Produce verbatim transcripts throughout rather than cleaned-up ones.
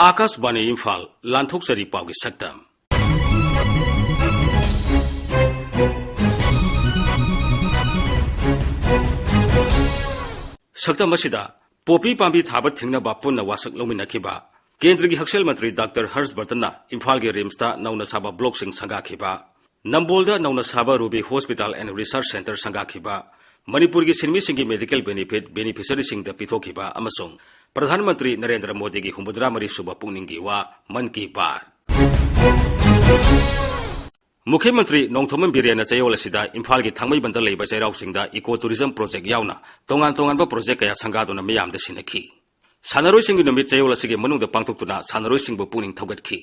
ꯑꯥꯀꯥꯁꯕꯥꯅꯤ ꯏꯝꯐꯥꯜ, ꯂꯥꯟꯊꯣꯛꯆꯔꯤ ꯄꯥꯎꯒꯤ ꯁꯛꯇꯝ꯫ ꯁꯛꯇꯝ ꯑꯁꯤꯗ ꯄꯣꯄꯤ ꯄꯥꯝꯕꯤ ꯊꯥꯕ ꯊꯤꯡꯅꯕ ꯄꯨꯟꯅ ꯋꯥꯁꯛ ꯂꯧꯃꯤꯟꯅꯈꯤꯕ, ꯀꯦꯟꯗ꯭ꯔꯒꯤ ꯍꯛꯁꯦꯜ ꯃꯟꯇ꯭ꯔꯤ ꯗꯥꯛꯇꯔ ꯍꯔꯁ ꯕꯔꯇꯟꯅ ꯏꯝꯐꯥꯜꯒꯤ ꯔꯤꯝꯁꯇ ꯅꯧꯅ ꯁꯥꯕ ꯕ꯭ꯂꯣꯛꯁꯤꯡ ꯁꯪꯒꯥꯈꯤꯕ, ꯅꯝꯕꯣꯜꯗ ꯅꯧꯅ ꯁꯥꯕ Ruby hospital and research centre ꯁꯪꯒꯥꯈꯤꯕ, ꯃꯅꯤꯄꯨꯔꯒꯤ ꯁꯤꯟꯃꯤꯁꯤꯡꯒꯤ ꯃꯦꯗꯤꯀꯦꯜ ꯕꯦꯅꯤꯐꯤꯠ ꯕꯦꯅꯤꯐꯤꯁꯔꯤꯁꯤꯡꯗ ꯄꯤꯊꯣꯛꯈꯤꯕ ꯑꯃꯁꯨꯡ ꯄ꯭ꯔꯙꯥꯟ ꯃꯟꯇ꯭ꯔꯤ ꯅꯔꯦꯟꯗ꯭ꯔ ꯃꯣꯗꯤꯒꯤ ꯍꯨꯝꯐꯨꯇꯔꯥ ꯃꯔꯤ ꯁꯨꯕ ꯄꯨꯛꯅꯤꯡꯒꯤ ꯋꯥ, ꯃꯟ ꯀꯤ ꯕꯥꯠ꯫ ꯃꯨꯈ꯭ꯌ ꯃꯟꯇ꯭ꯔꯤ ꯅꯣꯡꯊꯣꯝꯕꯝ ꯕꯤꯔꯦꯟꯅ ꯆꯌꯣꯜ ꯑꯁꯤꯗ ꯏꯝꯐꯥꯜꯒꯤ ꯊꯥꯡꯃꯩꯕꯟꯗ ꯂꯩꯕ ꯆꯩꯔꯥꯎ ꯆꯤꯡꯗ ꯏꯀꯣ ꯇꯨꯔꯤꯖꯝ ꯄ꯭ꯔꯣꯖꯦꯛ ꯌꯥꯎꯅ ꯇꯣꯉꯥꯟ ꯇꯣꯉꯥꯟꯕ ꯄ꯭ꯔꯣꯖꯦꯛ ꯀꯌꯥ ꯁꯪꯒꯥꯗꯨꯅ ꯃꯤꯌꯥꯝꯗ ꯁꯤꯟꯅꯈꯤ꯫ ꯁꯥꯟꯅꯔꯣꯏꯁꯤꯡꯒꯤ ꯅꯨꯃꯤꯠ ꯆꯌꯣꯜ ꯑꯁꯤꯒꯤ ꯃꯅꯨꯡꯗ ꯄꯥꯡꯊꯣꯛꯇꯨꯅ ꯁꯥꯟꯅꯔꯣꯏꯁꯤꯡꯕꯨ ꯄꯨꯛꯅꯤꯡ ꯊꯧꯒꯠꯈꯤ꯫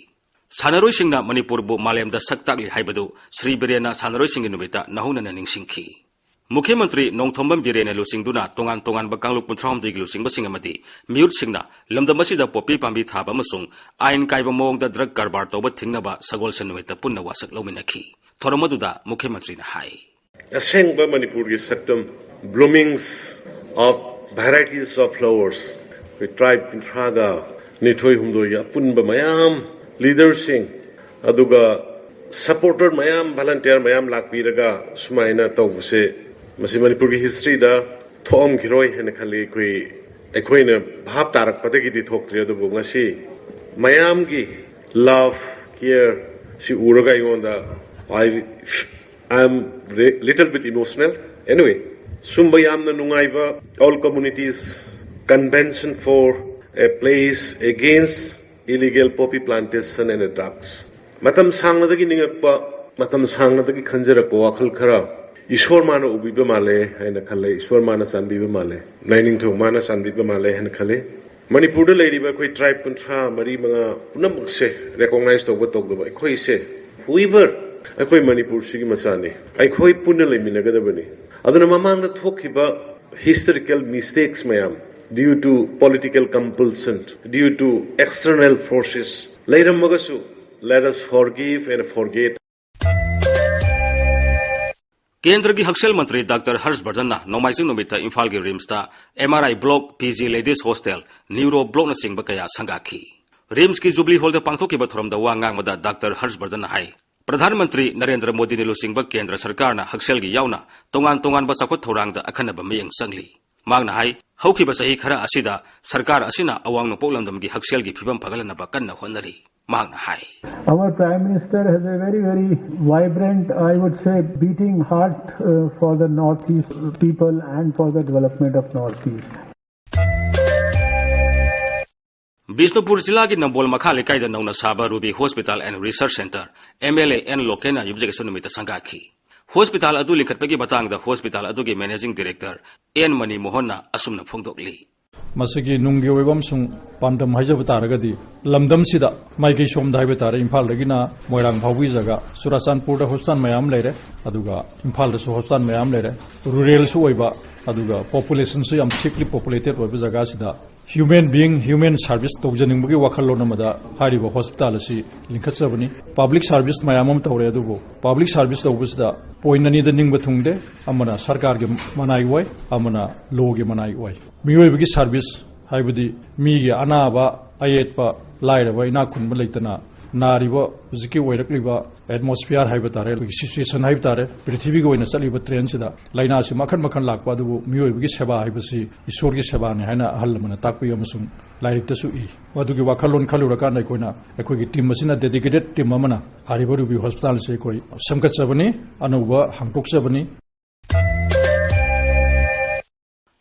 ꯁꯥꯟꯅꯔꯣꯏꯁꯤꯡꯅ ꯃꯅꯤꯄꯨꯔꯕꯨ ꯃꯥꯂꯦꯝꯗ ꯁꯛ ꯇꯥꯛꯂꯤ ꯍꯥꯏꯕꯗꯨ ꯁ꯭ꯔꯤ ꯕꯤꯔꯦꯟꯅ ꯁꯥꯟꯅꯔꯣꯏꯁꯤꯡꯒꯤ ꯅꯨꯃꯤꯠꯇ ꯅꯧꯍꯧꯅꯅ ꯅꯤꯡꯁꯤꯡꯈꯤ꯫ ꯃꯨꯈ꯭ꯌ ꯃꯟꯇ꯭ꯔꯤ ꯅꯣꯡꯊꯣꯝꯕꯝ ꯕꯤꯔꯦꯟꯅ ꯂꯨꯆꯤꯡꯗꯨꯅ ꯇꯣꯉꯥꯟ ꯇꯣꯉꯥꯟꯕ ꯀꯥꯡꯂꯨꯞ ꯀꯨꯟꯊ꯭ꯔꯥꯍꯨꯝꯗꯣꯏꯒꯤ ꯂꯨꯆꯤꯡꯕꯁꯤꯡ ꯑꯃꯗꯤ ꯃꯤꯍꯨꯠꯁꯤꯡꯅ ꯂꯝꯗꯝ ꯑꯁꯤꯗ ꯄꯣꯄꯤ ꯄꯥꯝꯕꯤ ꯊꯥꯕ ꯑꯃꯁꯨꯡ ꯑꯥꯏꯟ ꯀꯥꯏꯕ ꯃꯑꯣꯡꯗ ꯗ꯭ꯔꯒ ꯀꯔꯕꯥꯔ ꯇꯧꯕ ꯊꯤꯡꯅꯕ ꯁꯒꯣꯜꯁꯦꯟ ꯅꯨꯃꯤꯠꯇ ꯄꯨꯟꯅ ꯋꯥꯁꯛ ꯂꯧꯃꯤꯟꯅꯈꯤ꯫ ꯊꯧꯔꯝ ꯑꯗꯨꯗ ꯃꯨꯈ꯭ꯌ ꯃꯟꯇ꯭ꯔꯤꯅ ꯍꯥꯏ꯫ ꯑꯁꯦꯡꯕ ꯃꯅꯤꯄꯨꯔꯒꯤ ꯁꯛꯇꯝ, bloomings of varieties of flowers, ꯑꯩꯈꯣꯏ ꯇ꯭ꯔꯥꯏꯕ ꯀꯨꯟꯊ꯭ꯔꯥꯒ ꯅꯤꯊꯣꯏ ꯍꯨꯝꯗꯣꯏꯒꯤ ꯑꯄꯨꯟꯕ ꯃꯌꯥꯝ, ꯂꯤꯗꯔꯁꯤꯡ, ꯑꯗꯨꯒ ꯁꯄꯣꯔꯇꯔ ꯃꯌꯥꯝ, ꯚꯂꯟꯇꯤꯌꯔ ꯃꯌꯥꯝ ꯂꯥꯛꯄꯤꯔꯒ ꯁꯨꯃꯥꯏꯅ ꯇꯧꯕꯁꯦ, ꯃꯁꯤ ꯃꯅꯤꯄꯨꯔꯒꯤ ꯍꯤꯁꯇ꯭ꯔꯤꯗ ꯊꯣꯛꯑꯝꯈꯤꯔꯣꯏ ꯍꯥꯏꯅ ꯈꯜꯂꯤ꯫ ꯑꯩꯈꯣꯏ, ꯑꯩꯈꯣꯏꯅ ꯚꯥꯞ ꯇꯥꯔꯛꯄꯗꯒꯤꯗꯤ ꯊꯣꯛꯇ꯭ꯔꯤ, ꯑꯗꯨꯕꯨ ꯉꯁꯤ ꯃꯌꯥꯝꯒꯤ ꯂꯚ, ꯀꯤꯌꯔ ꯁꯤ ꯎꯔꯒ ꯑꯩꯉꯣꯟꯗ, I, I am re-, little bit emotional. Anyway, ꯁꯨꯝꯕ ꯌꯥꯝꯅ ꯅꯨꯡꯉꯥꯏꯕ, all communities convention for a place against illegal poppy plantation and drugs. ꯃꯇꯝ ꯁꯥꯡꯅꯗꯒꯤ ꯅꯤꯡꯉꯛꯄ, ꯃꯇꯝ ꯁꯥꯡꯅꯗꯒꯤ ꯈꯟꯖꯔꯛꯄ ꯋꯥꯈꯜ ꯈꯔ ꯏꯁꯣꯔ ꯃꯥꯅ ꯎꯕꯤꯕ ꯃꯥꯜꯂꯦ ꯍꯥꯏꯅ ꯈꯜꯂꯦ, ꯏꯁꯣꯔ ꯃꯥꯅ ꯆꯥꯟꯕꯤꯕ ꯃꯥꯜꯂꯦ, ꯂꯥꯏꯅꯤꯡꯊꯧ ꯃꯥꯅ ꯆꯥꯟꯕꯤꯕ ꯃꯥꯜꯂꯦ ꯍꯥꯏꯅ ꯈꯜꯂꯦ꯫ ꯃꯅꯤꯄꯨꯔꯗ ꯂꯩꯔꯤꯕ ꯑꯩꯈꯣꯏ ꯇ꯭ꯔꯥꯏꯕ ꯀꯨꯟꯊ꯭ꯔꯥ ꯃꯔꯤ ꯃꯉꯥ ꯄꯨꯝꯅꯃꯛꯁꯦ ꯔꯦꯀꯣꯒꯅꯥꯏꯖ ꯇꯧꯕ ꯇꯧꯗꯕ, ꯑꯩꯈꯣꯏꯁꯦ, whoever, ꯑꯩꯈꯣꯏ ꯃꯅꯤꯄꯨꯔꯁꯤꯒꯤ ꯃꯆꯥꯅꯤ, ꯑꯩꯈꯣꯏ ꯄꯨꯟꯅ ꯂꯩꯃꯤꯟꯅꯒꯗꯕꯅꯤ꯫ ꯑꯗꯨꯅ ꯃꯃꯥꯡꯗ ꯊꯣꯛꯈꯤꯕ historical mistakes ꯃꯌꯥꯝ, due to political compulsion, due to external forces ꯂꯩꯔꯝꯃꯒꯁꯨ, let us forgive and forget. ꯀꯦꯟꯗ꯭ꯔꯒꯤ ꯍꯛꯁꯦꯜ ꯃꯟꯇ꯭ꯔꯤ ꯗꯥꯛꯇꯔ ꯍꯔꯁ ꯕꯔꯙꯟꯅ ꯅꯣꯡꯃꯥꯏꯖꯤꯡ ꯅꯨꯃꯤꯠꯇ ꯏꯝꯐꯥꯜꯒꯤ ꯔꯤꯝꯁꯇ M R I block, P G ladies hostel, neuro ꯕ꯭ꯂꯣꯛꯅꯆꯤꯡꯕ ꯀꯌꯥ ꯁꯪꯒꯥꯈꯤ꯫ ꯔꯤꯝꯁꯀꯤ ꯖꯨꯕꯤꯂꯤ ꯍꯣꯜꯗ ꯄꯥꯡꯊꯣꯛꯈꯤꯕ ꯊꯧꯔꯝꯗ ꯋꯥ ꯉꯥꯡꯕꯗ ꯗꯥꯛꯇꯔ ꯍꯔꯁ ꯕꯔꯗꯟꯅ ꯍꯥꯏ, ꯄ꯭ꯔꯙꯥꯟ ꯃꯟꯇ꯭ꯔꯤ ꯅꯔꯦꯟꯗ꯭ꯔ ꯃꯣꯗꯤꯅ ꯂꯨꯆꯤꯡꯕ ꯀꯦꯟꯗ꯭ꯔ ꯁꯔꯀꯥꯔꯅ ꯍꯛꯁꯦꯜꯒꯤ ꯌꯥꯎꯅ ꯇꯣꯉꯥꯟ ꯇꯣꯉꯥꯟꯕ ꯆꯥꯎꯈꯠ ꯊꯧꯔꯥꯡꯗ ꯑꯈꯟꯅꯕ ꯃꯤꯠꯌꯦꯡ ꯆꯪꯂꯤ꯫ ꯃꯍꯥꯛꯅ ꯍꯥꯏ, ꯍꯧꯈꯤꯕ ꯆꯍꯤ ꯈꯔ ꯑꯁꯤꯗ ꯁꯔꯀꯥꯔ ꯑꯁꯤꯅ ꯑꯋꯥꯡ ꯅꯣꯡꯄꯣꯛ ꯂꯝꯗꯝꯒꯤ ꯍꯛꯁꯦꯜꯒꯤ ꯐꯤꯕꯝ ꯐꯒꯠꯍꯟꯅꯕ ꯀꯟꯅ ꯍꯣꯠꯅꯔꯤ꯫ ꯃꯍꯥꯛꯅ ꯍꯥꯏ, Our Prime Minister has a very, very vibrant, I would say, beating heart uh, for the Northeast people and for the development of Northeast. Bishnupur ꯖꯤꯂꯥꯒꯤ ꯅꯝꯕꯣꯜ ꯃꯈꯥ ꯂꯩꯀꯥꯏꯗ ꯅꯧꯅ ꯁꯥꯕ Ruby hospital and research centre, M L A N ꯂꯣꯀꯦꯟꯅ ꯌꯨꯝꯖꯀꯩꯁ ꯅꯨꯃꯤꯠꯇ ꯁꯪꯒꯥꯈꯤ꯫ Hospital ꯑꯗꯨ ꯂꯤꯡꯈꯠꯄꯒꯤ ꯃꯇꯥꯡꯗ ꯍꯣꯁꯄꯤꯇꯥꯜ ꯑꯗꯨꯒꯤ ꯃꯦꯅꯦꯖꯤꯡ ꯗꯤꯔꯦꯛꯇꯔ ꯑꯦꯟ ꯃꯅꯤ ꯃꯣꯍꯟꯅ ꯑꯁꯨꯝꯅ ꯐꯣꯡꯗꯣꯛꯂꯤ꯫ ꯃꯁꯤꯒꯤ ꯅꯨꯡꯒꯤ ꯑꯣꯏꯕ ꯑꯃꯁꯨꯡ ꯄꯥꯟꯗꯝ ꯍꯥꯏꯖꯕ ꯇꯥꯔꯒꯗꯤ, ꯂꯝꯗꯝꯁꯤꯗ ꯃꯥꯏꯀꯩ ꯁꯣꯝꯗ ꯍꯥꯏꯕ ꯇꯥꯔꯦ, ꯏꯝꯐꯥꯜꯗꯒꯤꯅ ꯃꯣꯏꯔꯥꯡ ꯐꯥꯎꯕꯒꯤ ꯖꯒꯥ, ꯆꯨꯔꯥꯆꯥꯟꯄꯨꯔꯗ ꯍꯣꯁꯄꯤꯇꯥꯜ ꯃꯌꯥꯝ ꯂꯩꯔꯦ, ꯑꯗꯨꯒ ꯏꯝꯐꯥꯜꯗꯁꯨ ꯍꯣꯁꯄꯤꯇꯥꯜ ꯃꯌꯥꯝ ꯂꯩꯔꯦ, ꯔꯨꯔꯦꯜꯁꯨ ꯑꯣꯏꯕ, ꯑꯗꯨꯒ ꯄꯣꯄꯨꯂꯦꯁꯟꯁꯨ ꯌꯥꯝ ꯊꯤꯛꯂꯤ ꯄꯣꯄꯨꯂꯦꯇꯦꯠ ꯑꯣꯏꯕ ꯖꯒꯥꯁꯤꯗ human being, human service ꯇꯧꯖꯅꯤꯡꯕꯒꯤ ꯋꯥꯈꯜꯂꯣꯟ ꯑꯃꯗ ꯍꯥꯏꯔꯤꯕ ꯍꯣꯁꯄꯤꯇꯥꯜ ꯑꯁꯤ ꯂꯤꯡꯈꯠꯆꯕꯅꯤ꯫ ꯄꯕ꯭ꯂꯤꯛ ꯁꯥꯔꯚꯤꯁ ꯃꯌꯥꯝ ꯑꯃ ꯇꯧꯔꯦ, ꯑꯗꯨꯕꯨ ꯄꯕ꯭ꯂꯤꯛ ꯁꯥꯔꯚꯤꯁ ꯇꯧꯕꯁꯤꯗ ꯄꯣꯏꯟ ꯑꯅꯤꯗ ꯅꯤꯡꯕ ꯊꯨꯡꯗꯦ, ꯑꯃꯅ ꯁꯔꯀꯥꯔꯒꯤ ꯃꯅꯥꯏ ꯑꯣꯏ, ꯑꯃꯅ ꯂꯣꯒꯤ ꯃꯅꯥꯏ ꯑꯣꯏ꯫ ꯃꯤꯑꯣꯏꯕꯒꯤ ꯁꯥꯔꯚꯤꯁ ꯍꯥꯏꯕꯗꯤ ꯃꯤꯒꯤ ꯑꯅꯥꯕ, ꯑꯌꯦꯠꯄ, ꯂꯥꯏꯔꯕ, ꯏꯅꯥꯛ ꯈꯨꯟꯕ ꯂꯩꯇꯅ ꯅꯥꯔꯤꯕ ꯍꯧꯖꯤꯛꯀꯤ ꯑꯣꯏꯔꯛꯂꯤꯕ ꯑꯦꯠꯃꯣꯁꯐꯤꯌꯥꯔ ꯍꯥꯏꯕ ꯇꯥꯔꯦ, ꯑꯩꯈꯣꯏꯒꯤ ꯁꯤꯆꯨꯋꯦꯁꯟ ꯍꯥꯏꯕ ꯇꯥꯔꯦ, ꯄ꯭ꯔꯤꯊꯤꯕꯤꯒꯤ ꯑꯣꯏꯅ ꯆꯠꯂꯤꯕ ꯇ꯭ꯔꯦꯟꯁꯤꯗ ꯂꯥꯏꯅꯥꯁꯤ ꯃꯈꯜ ꯃꯈꯜ ꯂꯥꯛꯄ, ꯑꯗꯨꯕꯨ ꯃꯤꯑꯣꯏꯕꯒꯤ ꯁꯦꯕꯥ ꯍꯥꯏꯕꯁꯤ ꯏꯁꯣꯔꯒꯤ ꯁꯦꯕꯥꯅꯤ ꯍꯥꯏꯅ ꯑꯍꯜ ꯂꯃꯟꯅ ꯇꯥꯛꯄꯤ ꯑꯃꯁꯨꯡ ꯂꯥꯏꯔꯤꯛꯇꯁꯨ ꯏ꯫ ꯃꯗꯨꯒꯤ ꯋꯥꯈꯜꯂꯣꯟ ꯈꯜꯂꯨꯔꯀꯥꯟꯗ ꯑꯩꯈꯣꯏꯅ, ꯑꯩꯈꯣꯏꯒꯤ ꯇꯤꯝ ꯑꯁꯤꯅ, ꯗꯦꯗꯤꯀꯦꯇꯦꯗ ꯇꯤꯝ ꯑꯃꯅ ꯍꯥꯏꯔꯤꯕ ꯔꯨꯕꯤ ꯍꯣꯁꯄꯤꯇꯥꯜ ꯑꯁꯤ ꯑꯩꯈꯣꯏ ꯁꯦꯝꯒꯠꯆꯕꯅꯤ, ꯑꯅꯧꯕ ꯍꯥꯡꯗꯣꯛꯆꯕꯅꯤ꯫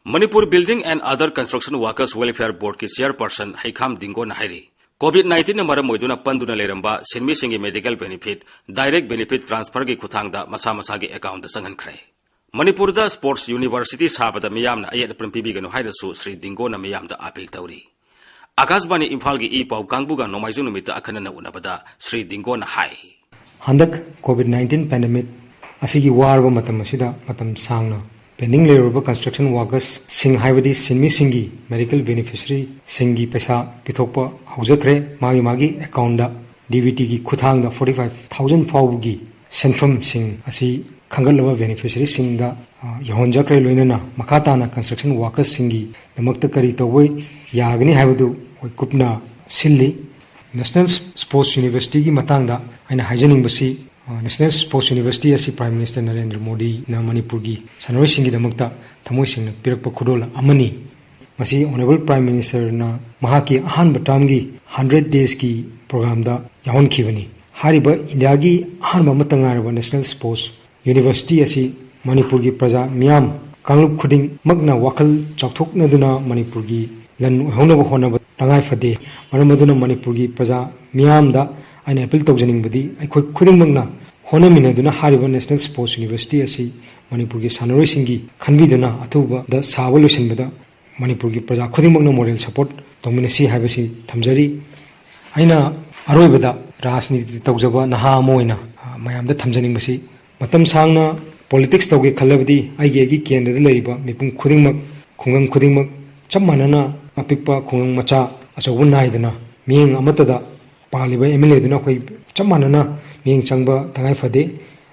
Manipur Building and Other Construction Workers Welfare Boardꯀꯤ ꯆꯤꯌꯔꯄꯔꯁꯟ ꯍꯩꯈꯥꯝ ꯗꯤꯡꯒꯣꯅ ꯍꯥꯏꯔꯤ, COVID nineteenꯅ ꯃꯔꯝ ꯑꯣꯏꯗꯨꯅ ꯄꯟꯗꯨꯅ ꯂꯩꯔꯝꯕ ꯁꯤꯟꯃꯤꯁꯤꯡꯒꯤ ꯃꯦꯗꯤꯀꯦꯜ ꯕꯦꯅꯤꯐꯤꯠ, ꯗꯥꯏꯔꯦꯛ ꯕꯦꯅꯤꯐꯤꯠ ꯇ꯭ꯔꯥꯟꯁꯐꯔꯒꯤ ꯈꯨꯠꯊꯥꯡꯗ ꯃꯁꯥ ꯃꯁꯥꯒꯤ ꯑꯦꯀꯥꯎꯟꯗ ꯆꯪꯍꯟꯈ꯭ꯔꯦ꯫ ꯃꯅꯤꯄꯨꯔꯗ ꯁ꯭ꯄꯣꯔꯠꯁ ꯌꯨꯅꯤꯚꯔꯁꯤꯇꯤ ꯁꯥꯕꯗ ꯃꯤꯌꯥꯝꯅ ꯑꯌꯦꯠ ꯑꯄꯟ ꯄꯤꯕꯤꯒꯅꯨ ꯍꯥꯏꯅꯁꯨ ꯁ꯭ꯔꯤ ꯗꯤꯡꯒꯣꯅ ꯃꯤꯌꯥꯝꯗ ꯑꯥꯄꯤꯜ ꯇꯧꯔꯤ꯫ ꯑꯀꯥꯁꯕꯥꯅꯤ ꯏꯝꯐꯥꯜꯒꯤ ꯏ ꯄꯥꯎ ꯀꯥꯡꯕꯨꯒ ꯅꯣꯡꯃꯥꯏꯖꯤꯡ ꯅꯨꯃꯤꯠꯇ ꯑꯈꯟꯅꯅ ꯎꯅꯕꯗ ꯁ꯭ꯔꯤ ꯗꯤꯡꯒꯣꯅ ꯍꯥꯏ꯫ ꯍꯟꯗꯛ COVID nineteen pandemic ꯑꯁꯤꯒꯤ ꯋꯥꯔꯕ ꯃꯇꯝ ꯑꯁꯤꯗ ꯃꯇꯝ ꯁꯥꯡꯅ ꯄꯦꯟꯗꯤꯡ ꯂꯩꯔꯨꯔꯕ construction workersꯁꯤꯡ ꯍꯥꯏꯕꯗꯤ ꯁꯤꯟꯃꯤꯁꯤꯡꯒꯤ medical beneficiaryꯁꯤꯡꯒꯤ ꯄꯩꯁꯥ ꯄꯤꯊꯣꯛꯄ ꯍꯧꯖꯈ꯭ꯔꯦ꯫ ꯃꯥꯒꯤ ꯃꯥꯒꯤ ꯑꯦꯀꯥꯎꯟꯗ DBTꯒꯤ ꯈꯨꯠꯊꯥꯡꯗ forty five thousand ꯐꯥꯎꯕꯒꯤ ꯁꯦꯟꯐꯝꯁꯤꯡ ꯑꯁꯤ ꯈꯟꯒꯠꯂꯕ beneficiaryꯁꯤꯡꯗ, ꯑ, ꯌꯧꯍꯟꯖꯈ꯭ꯔꯦ꯫ ꯂꯣꯏꯅꯅ ꯃꯈꯥ ꯇꯥꯅ construction workersꯁꯤꯡꯒꯤꯗꯃꯛꯇ ꯀꯔꯤ ꯇꯧꯕ ꯌꯥꯒꯅꯤ ꯍꯥꯏꯕꯗꯨ ꯑꯩꯈꯣꯏ ꯀꯨꯞꯅ ꯁꯤꯜꯂꯤ꯫ National Sports Universityꯒꯤ ꯃꯇꯥꯡꯗ ꯑꯩꯅ ꯍꯥꯏꯖꯅꯤꯡꯕꯁꯤ, ꯑ, National Sports University ꯑꯁꯤ Prime Minister ꯅꯔꯦꯟꯗ꯭ꯔ ꯃꯣꯗꯤꯅ ꯃꯅꯤꯄꯨꯔꯒꯤ ꯁꯥꯟꯅꯔꯣꯏꯁꯤꯡꯒꯤꯗꯃꯛꯇ ꯊꯃꯣꯏ ꯁꯦꯡꯅ ꯄꯤꯔꯛꯄ ꯈꯨꯗꯣꯜ ꯑꯃꯅꯤ꯫ ꯃꯁꯤ Honourable Prime Ministerꯅ ꯃꯍꯥꯛꯀꯤ ꯑꯍꯥꯟꯕ termꯒꯤ hundred daysꯀꯤ programꯗ ꯌꯥꯎꯍꯟꯈꯤꯕꯅꯤ꯫ ꯍꯥꯏꯔꯤꯕ ꯏꯟꯗꯤꯌꯥꯒꯤ ꯑꯍꯥꯟꯕ ꯑꯃꯠꯇ ꯉꯥꯏꯔꯕ National Sports University ꯑꯁꯤ ꯃꯅꯤꯄꯨꯔꯒꯤ ꯄ꯭ꯔꯖꯥ ꯃꯤꯌꯥꯝ ꯀꯥꯡꯂꯨꯞ ꯈꯨꯗꯤꯡꯃꯛꯅ ꯋꯥꯈꯜ ꯆꯥꯎꯊꯣꯛꯅꯗꯨꯅ ꯃꯅꯤꯄꯨꯔꯒꯤ ꯂꯟ ꯑꯣꯏꯍꯧꯅꯕ ꯍꯣꯠꯅꯕ ꯇꯉꯥꯏ ꯐꯗꯦ꯫ ꯃꯔꯝ ꯑꯗꯨꯅ ꯃꯅꯤꯄꯨꯔꯒꯤ ꯄ꯭ꯔꯖꯥ ꯃꯤꯌꯥꯝꯗ ꯑꯩꯅ appeal ꯇꯧꯖꯅꯤꯡꯕꯗꯤ, ꯑꯩꯈꯣꯏ ꯈꯨꯗꯤꯡꯃꯛꯅ ꯍꯣꯠꯅꯃꯤꯟꯅꯗꯨꯅ ꯍꯥꯏꯔꯤꯕ National Sports University ꯑꯁꯤ ꯃꯅꯤꯄꯨꯔꯒꯤ ꯁꯥꯟꯅꯔꯣꯏꯁꯤꯡꯒꯤ ꯈꯟꯕꯤꯗꯨꯅ ꯑꯊꯨꯕꯗ ꯁꯥꯕ ꯂꯣꯏꯁꯤꯟꯕꯗ ꯃꯅꯤꯄꯨꯔꯒꯤ ꯄ꯭ꯔꯖꯥ ꯈꯨꯗꯤꯡꯃꯛꯅ moral support ꯇꯧꯃꯤꯟꯅꯁꯤ ꯍꯥꯏꯕꯁꯤ ꯊꯝꯖꯔꯤ꯫ ꯑꯩꯅ ꯑꯔꯣꯏꯕꯗ ꯔꯥꯖꯅꯤꯇꯤ ꯇꯧꯖꯕ ꯅꯍꯥ ꯑꯃ ꯑꯣꯏꯅ, ꯑ, ꯃꯌꯥꯝꯗ ꯊꯝꯖꯅꯤꯡꯕꯁꯤ, ꯃꯇꯝ ꯁꯥꯡꯅ politics ꯇꯧꯒꯦ ꯈꯜꯂꯕꯗꯤ ꯑꯩꯒꯤ, ꯑꯩꯒꯤ ꯀꯦꯟꯗ꯭ꯔꯗ ꯂꯩꯔꯤꯕ ꯃꯤꯄꯨꯝ ꯈꯨꯗꯤꯡꯃꯛ, ꯈꯨꯡꯒꯪ ꯈꯨꯗꯤꯡꯃꯛ ꯆꯞ ꯃꯥꯟꯅꯅ ꯑꯄꯤꯛꯄ ꯈꯨꯡꯒꯪ ꯃꯆꯥ ꯑꯆꯧꯕ ꯅꯥꯏꯗꯅ ꯃꯤꯠꯌꯦꯡ ꯑꯃꯠꯇꯗ ꯄꯥꯜꯂꯤꯕ MLAꯗꯨꯅ ꯑꯩꯈꯣꯏ ꯆꯞ ꯃꯥꯟꯅꯅ ꯃꯤꯠꯌꯦꯡ ꯆꯪꯕ ꯇꯉꯥꯏ ꯐꯗꯦ꯫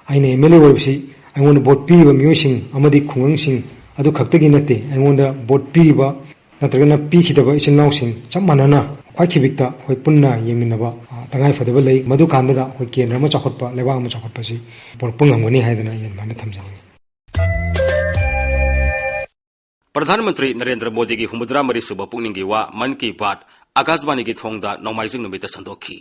ꯑꯩꯅ MLA ꯑꯣꯏꯕꯁꯤ ꯑꯩꯉꯣꯟꯗ vote ꯄꯤꯔꯤꯕ ꯃꯤꯑꯣꯏꯁꯤꯡ ꯑꯃꯗꯤ ꯈꯨꯡꯒꯪꯁꯤꯡ ꯑꯗꯨ ꯈꯛꯇꯒꯤ ꯅꯠꯇꯦ, ꯑꯩꯉꯣꯟꯗ vote ꯄꯤꯔꯤꯕ ꯅꯠꯇ꯭ꯔꯒꯅ ꯄꯤꯈꯤꯗꯕ ꯏꯆꯤꯟ ꯏꯅꯥꯎꯁꯤꯡ ꯆꯞ ꯃꯥꯟꯅꯅ ꯈ꯭ꯋꯥꯏ ꯈꯤꯕꯤꯛꯇ ꯑꯩꯈꯣꯏ ꯄꯨꯟꯅ ꯌꯦꯡꯃꯤꯟꯅꯕ, ꯑ, ꯇꯉꯥꯏ ꯐꯗꯕ ꯂꯩ꯫ ꯃꯗꯨ ꯀꯥꯟꯗꯨꯗ ꯑꯩꯈꯣꯏ ꯀꯦꯟꯗ꯭ꯔ ꯑꯃ ꯆꯥꯎꯈꯠꯄ, ꯂꯩꯕꯥꯛ ꯑꯃ ꯆꯥꯎꯈꯠꯄꯁꯤ ꯄꯨꯔꯛꯄ ꯉꯝꯒꯅꯤ ꯍꯥꯏꯗꯅ ꯑꯩ ꯑꯗꯨꯃꯥꯏꯅ ꯊꯝꯖꯅꯤꯡꯏ꯫ ꯄ꯭ꯔꯙꯥꯟ ꯃꯟꯇ꯭ꯔꯤ ꯅꯔꯦꯟꯗ꯭ꯔ ꯃꯣꯗꯤꯒꯤ ꯍꯨꯝꯐꯨꯇꯔꯥ ꯃꯔꯤ ꯁꯨꯕ ꯄꯨꯛꯅꯤꯡꯒꯤ ꯋꯥ ꯃꯟ ꯀꯤ ꯕꯥꯠ ꯑꯀꯥꯁꯕꯥꯅꯤꯒꯤ ꯊꯣꯡꯗ ꯅꯣꯡꯃꯥꯏꯖꯤꯡ ꯅꯨꯃꯤꯠꯇ ꯁꯟꯗꯣꯛꯈꯤ꯫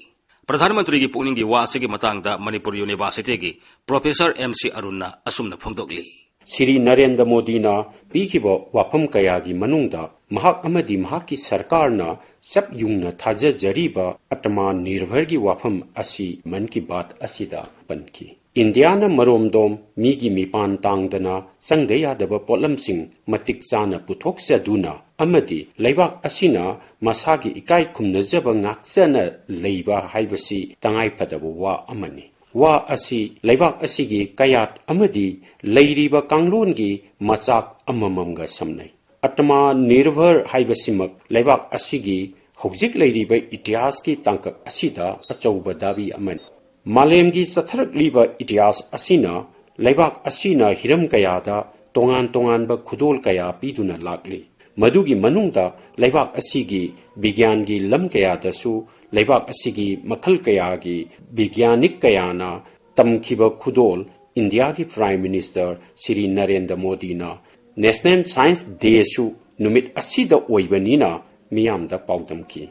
ꯄ꯭ꯔꯙꯥꯟ ꯃꯟꯇ꯭ꯔꯤꯒꯤ ꯄꯨꯛꯅꯤꯡꯒꯤ ꯋꯥ ꯑꯁꯤꯒꯤ ꯃꯇꯥꯡꯗ ꯃꯅꯤꯄꯨꯔ ꯌꯨꯅꯤꯚꯔꯁꯤꯇꯤꯒꯤ ꯄ꯭ꯔꯣꯐꯦꯁꯔ ꯑꯦꯝ ꯁꯤ ꯑꯔꯨꯟꯅ ꯑꯁꯨꯝꯅ ꯐꯣꯡꯗꯣꯛꯂꯤ꯫ ꯁ꯭ꯔꯤ ꯅꯔꯦꯟꯗ꯭ꯔ ꯃꯣꯗꯤꯅ ꯄꯤꯈꯤꯕ ꯋꯥꯐꯝ ꯀꯌꯥꯒꯤ ꯃꯅꯨꯡꯗ ꯃꯍꯥꯛ ꯑꯃꯗꯤ ꯃꯍꯥꯛꯀꯤ ꯁꯔꯀꯥꯔꯅ ꯆꯞ ꯌꯨꯡꯅ ꯊꯥꯖꯖꯔꯤꯕ ꯑꯇꯃꯥ ꯅꯤꯔꯚꯔꯒꯤ ꯋꯥꯐꯝ ꯑꯁꯤ ꯃꯟ ꯀꯤ ꯕꯥꯠ ꯑꯁꯤꯗ ꯄꯟꯈꯤ꯫ ꯏꯟꯗꯤꯌꯥꯅ ꯃꯔꯣꯝꯗꯣꯝ ꯃꯤꯒꯤ ꯃꯤꯄꯥꯟ ꯇꯥꯡꯗꯅ ꯆꯪꯗ ꯌꯥꯗꯕ ꯄꯣꯠꯂꯝꯁꯤꯡ ꯃꯇꯤꯛ ꯆꯥꯅ ꯄꯨꯊꯣꯛꯆꯗꯨꯅ ꯑꯃꯗꯤ ꯂꯩꯕꯥꯛ ꯑꯁꯤꯅ ꯃꯁꯥꯒꯤ ꯏꯀꯥꯏ ꯈꯨꯝꯅꯖꯕ ꯉꯥꯛꯆꯅ ꯂꯩꯕ ꯍꯥꯏꯕꯁꯤ ꯇꯉꯥꯏꯐꯗꯕ ꯋꯥ ꯑꯃꯅꯤ꯫ ꯋꯥ ꯑꯁꯤ ꯂꯩꯕꯥꯛ ꯑꯁꯤꯒꯤ ꯀꯌꯥꯠ ꯑꯃꯗꯤ ꯂꯩꯔꯤꯕ ꯀꯥꯡꯂꯣꯟꯒꯤ ꯃꯆꯥꯛ ꯑꯃꯃꯝꯒ ꯁꯝꯅꯩ꯫ ꯑꯇꯃꯥ ꯅꯤꯔꯚꯔ ꯍꯥꯏꯕꯁꯤꯃꯛ ꯂꯩꯕꯥꯛ ꯑꯁꯤꯒꯤ ꯍꯧꯖꯤꯛ ꯂꯩꯔꯤꯕ ꯏꯇꯤꯍꯥꯁꯀꯤ ꯇꯥꯡꯀꯛ ꯑꯁꯤꯗ ꯑꯆꯧꯕ ꯗꯥꯕꯤ ꯑꯃꯅꯤ꯫ ꯃꯥꯂꯦꯝꯒꯤ ꯆꯠꯊꯔꯛꯂꯤꯕ ꯏꯇꯤꯍꯥꯁ ꯑꯁꯤꯅ ꯂꯩꯕꯥꯛ ꯑꯁꯤꯅ ꯍꯤꯔꯝ ꯀꯌꯥꯗ ꯇꯣꯉꯥꯟ ꯇꯣꯉꯥꯟꯕ ꯈꯨꯗꯣꯜ ꯀꯌꯥ ꯄꯤꯗꯨꯅ ꯂꯥꯛꯂꯤ꯫ ꯃꯗꯨꯒꯤ ꯃꯅꯨꯡꯗ ꯂꯩꯕꯥꯛ ꯑꯁꯤꯒꯤ ꯕꯤꯒ꯭ꯌꯥꯟꯒꯤ ꯂꯝ ꯀꯌꯥꯗꯁꯨ ꯂꯩꯕꯥꯛ ꯑꯁꯤꯒꯤ ꯃꯈꯜ ꯀꯌꯥꯒꯤ ꯕꯤꯒ꯭ꯌꯥꯅꯤꯛ ꯀꯌꯥꯅ ꯇꯝꯈꯤꯕ ꯈꯨꯗꯣꯜ ꯏꯟꯗꯤꯌꯥꯒꯤ Prime Minister ꯁ꯭ꯔꯤ ꯅꯔꯦꯟꯗ꯭ꯔ ꯃꯣꯗꯤꯅ National Science Dayꯁꯨ ꯅꯨꯃꯤꯠ ꯑꯁꯤꯗ ꯑꯣꯏꯕꯅꯤꯅ ꯃꯤꯌꯥꯝꯗ ꯄꯥꯎꯗꯝꯈꯤ꯫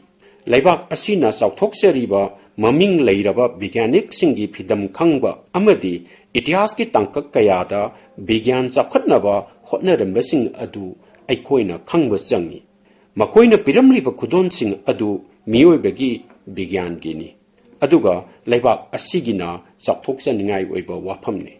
ꯂꯩꯕꯥꯛ ꯑꯁꯤꯅ ꯆꯥꯎꯊꯣꯛꯆꯔꯤꯕ ꯃꯃꯤꯡ ꯂꯩꯔꯕ ꯕꯤꯒ꯭ꯌꯥꯅꯤꯛꯁꯤꯡꯒꯤ ꯐꯤꯗꯝ ꯈꯪꯕ ꯑꯃꯗꯤ ꯏꯇꯤꯍꯥꯁꯀꯤ ꯇꯥꯡꯀꯛ ꯀꯌꯥꯗ ꯕꯤꯒ꯭ꯌꯥꯟ ꯆꯥꯎꯈꯠꯅꯕ ꯍꯣꯠꯅꯔꯝꯕꯁꯤꯡ ꯑꯗꯨ ꯑꯩꯈꯣꯏꯅ ꯈꯪꯕ ꯆꯪꯏ꯫ ꯃꯈꯣꯏꯅ ꯄꯤꯔꯝꯂꯤꯕ ꯈꯨꯗꯣꯜꯁꯤꯡ ꯑꯗꯨ ꯃꯤꯑꯣꯏꯕꯒꯤ ꯕꯤꯒ꯭ꯌꯥꯟꯒꯤꯅꯤ꯫ ꯑꯗꯨꯒ ꯂꯩꯕꯥꯛ ꯑꯁꯤꯒꯤꯅ ꯆꯥꯎꯊꯣꯛꯆꯅꯤꯡꯉꯥꯏ ꯑꯣꯏꯕ ꯋꯥꯐꯝꯅꯤ꯫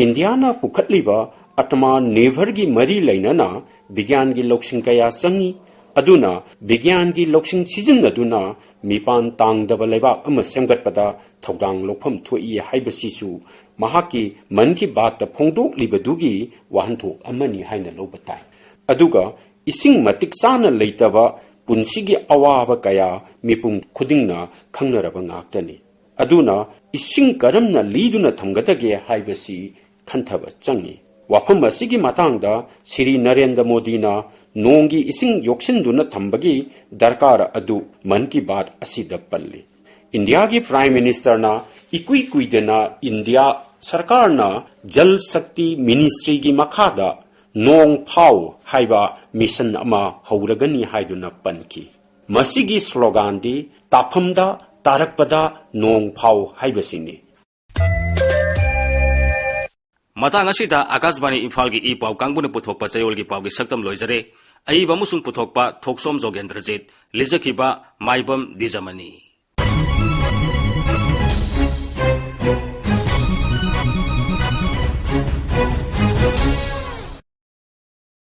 ꯏꯟꯗꯤꯌꯥꯅ ꯄꯨꯈꯠꯂꯤꯕ ꯑꯇꯃꯥ ꯅꯤꯔꯚꯔꯒꯤ ꯃꯔꯤ ꯂꯩꯅꯅ ꯕꯤꯒ꯭ꯌꯥꯟꯒꯤ ꯂꯧꯁꯤꯡ ꯀꯌꯥ ꯆꯪꯏ꯫ ꯑꯗꯨꯅ ꯕꯤꯒ꯭ꯌꯥꯟꯒꯤ ꯂꯧꯁꯤꯡ ꯁꯤꯖꯤꯟꯅꯗꯨꯅ ꯃꯤꯄꯥꯟ ꯇꯥꯡꯗꯕ ꯂꯩꯕꯥꯛ ꯑꯃ ꯁꯦꯝꯒꯠꯄꯗ ꯊꯧꯗꯥꯡ ꯂꯧꯐꯝ ꯊꯣꯛꯏ ꯍꯥꯏꯕꯁꯤꯁꯨ ꯃꯍꯥꯛꯀꯤ ꯃꯟ ꯀꯤ ꯕꯥꯠꯇ ꯐꯣꯡꯗꯣꯛꯂꯤꯕꯗꯨꯒꯤ ꯋꯥꯍꯟꯊꯣꯛ ꯑꯃꯅꯤ ꯍꯥꯏꯅ ꯂꯧꯕ ꯇꯥꯏ꯫ ꯑꯗꯨꯒ ꯏꯁꯤꯡ ꯃꯇꯤꯛ ꯆꯥꯅ ꯂꯩꯇꯕ ꯄꯨꯟꯁꯤꯒꯤ ꯑꯋꯥꯕ ꯀꯌꯥ ꯃꯤꯄꯨꯝ ꯈꯨꯗꯤꯡꯅ ꯈꯪꯅꯔꯕ ꯉꯥꯛꯇꯅꯤ꯫ ꯑꯗꯨꯅ ꯏꯁꯤꯡ ꯀꯔꯝꯅ ꯂꯤꯗꯨꯅ ꯊꯝꯒꯗꯒꯦ ꯍꯥꯏꯕꯁꯤ ꯈꯟꯊꯕ ꯆꯪꯏ꯫ ꯋꯥꯐꯝ ꯑꯁꯤꯒꯤ ꯃꯇꯥꯡꯗ ꯁ꯭ꯔꯤ ꯅꯔꯦꯟꯗ꯭ꯔ ꯃꯣꯗꯤꯅ ꯅꯣꯡꯒꯤ ꯏꯁꯤꯡ ꯌꯣꯛꯁꯤꯟꯗꯨꯅ ꯊꯝꯕꯒꯤ ꯗꯔꯀꯥꯔ ꯑꯗꯨ ꯃꯟ ꯀꯤ ꯕꯥꯠ ꯑꯁꯤꯗ ꯄꯜꯂꯤ꯫ ꯏꯟꯗꯤꯌꯥꯒꯤ Prime Ministerꯅ ꯏꯀꯨꯏ ꯀꯨꯏꯗꯅ ꯏꯟꯗꯤꯌꯥ ꯁꯔꯀꯥꯔꯅ ꯖꯜ ꯁꯛꯇꯤ ꯃꯤꯅꯤꯁꯇ꯭ꯔꯤꯒꯤ ꯃꯈꯥꯗ ꯅꯣꯡ ꯐꯥꯎ ꯍꯥꯏꯕ ꯃꯤꯁꯟ ꯑꯃ ꯍꯧꯔꯒꯅꯤ ꯍꯥꯏꯗꯨꯅ ꯄꯟꯈꯤ꯫ ꯃꯁꯤꯒꯤ ꯁ꯭ꯂꯣꯒꯥꯟꯗꯤ "ꯇꯥꯐꯝꯗ ꯇꯥꯔꯛꯄꯗ ꯅꯣꯡ ꯐꯥꯎ" ꯍꯥꯏꯕꯁꯤꯅꯤ꯫ ꯃꯇꯥꯡ ꯑꯁꯤꯗ ꯑꯀꯥꯁꯕꯥꯅꯤ ꯏꯝꯐꯥꯜꯒꯤ ꯏ ꯄꯥꯎ ꯀꯥꯡꯕꯨꯅ ꯄꯨꯊꯣꯛꯄ ꯆꯌꯣꯜꯒꯤ ꯄꯥꯎꯒꯤ ꯁꯛꯇꯝ ꯂꯣꯏꯖꯔꯦ꯫ ꯑꯏꯕ ꯑꯃꯁꯨꯡ ꯄꯨꯊꯣꯛꯄ ꯊꯣꯛꯁꯣꯝ ꯖꯣꯒꯦꯟꯗ꯭ꯔꯖꯤꯠ, ꯂꯤꯖꯈꯤꯕ ꯃꯥꯏꯕꯝ ꯗꯤꯖꯃꯅꯤ꯫